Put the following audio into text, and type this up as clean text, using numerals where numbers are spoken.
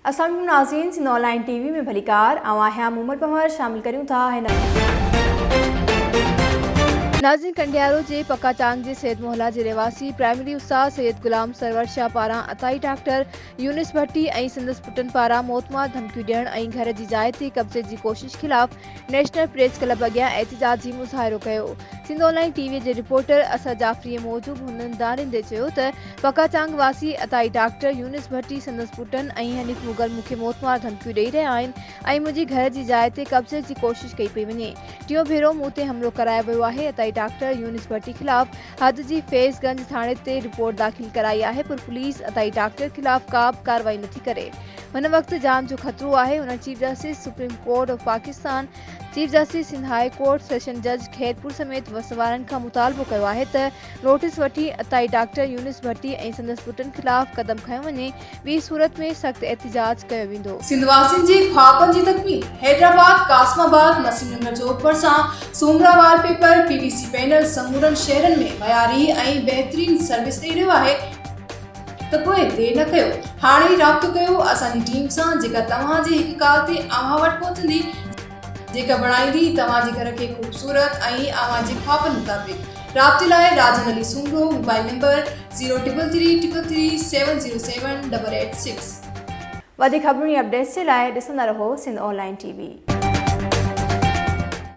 السلام عليڪم ناظرين سنڌ آن لائين ٽي وي ۾ ڀليڪار آئون آهيان مومل پنهور شامل ڪريون ٿا هن ناظرين ڪنڊيارو جي پڪا چانگ جي سيد محلا جي رهواسي پرائمري استاد سيد غلام سرور شاهه پاران عطائي ڊاڪٽر يونس ڀٽي ۽ سندس پٽن پاران موتمار ڌمڪيون ڏيڻ ۽ گهر جي جاء تي قبضي جي ڪوشش خلاف نيشنل پريس ڪلب اڳيان احتجاجي مظاهرو ڪيو. سنڌ آن لائين ٽي وي جي رپورٽر اسد جعفريء موجب هنن دانهيندي چيو ته پڪا چانگ واسي عطائي ڊاڪٽر يونس ڀٽي سندس پٽن ۽ حنيف مغل مون کي موتمار ڌمڪيون ڏئي رهيا آهن ۽ منهنجي گهر جي جاء تي قبضي جي ڪوشش ڪئي پئي وڃي. ٽيون ڀيرو مون تي حملو ڪرايو ويو آهي. عطائي ڊاڪٽر يونس ڀٽي خلاف حد جي فيض گنج ٿاڻي تي رپورٽ داخل ڪرائي آهي پر پوليس عطائي ڊاڪٽر خلاف ڪا به ڪارروائي نٿي ڪري. هن وقت جان جو خطرو آهي. هن chief justice supreme court of Pakistan, chief justice Sindh high court, session جج خيرپور سميت وس وارن کان مطالبو ڪيو آهي ته نوٽيس وٺي عطائي ڊاڪٽر يونس ڀٽي ۽ سندس پٽن خلاف قدم کنيو وڃي، ٻي صورت ۾ سخت احتجاج ڪيو ويندو. سنڌ واسين جي خوابن جي تڪميل، حيدرآباد، قاسم آباد، مسيح نگر چوڪ ڀرسان Soomra wallpaper, P V C panel سمورن شهرن ۾ معياري ۽ بهترين سروس ڏئي رهيو آهي. ته پوء دير نه ڪيو هاڻي ئي رابطو ڪيو اسان جي ٽيم سان جيڪا توهان جي هڪ ڪال تي اوهان وٽ پهچندي جيڪا بڻائيندي توهان جي گهر کي خوبصورت ۽ اوهان جي خوابن مطابق رابطي لاء Rajan Ali Soomro mobile number zero triple three triple three seven zero seven double eight six. وڌيڪ خبرن ۽ اپڊيٽس جي لاء ڏسندا رهو سنڌ آن لائين ٽي وي.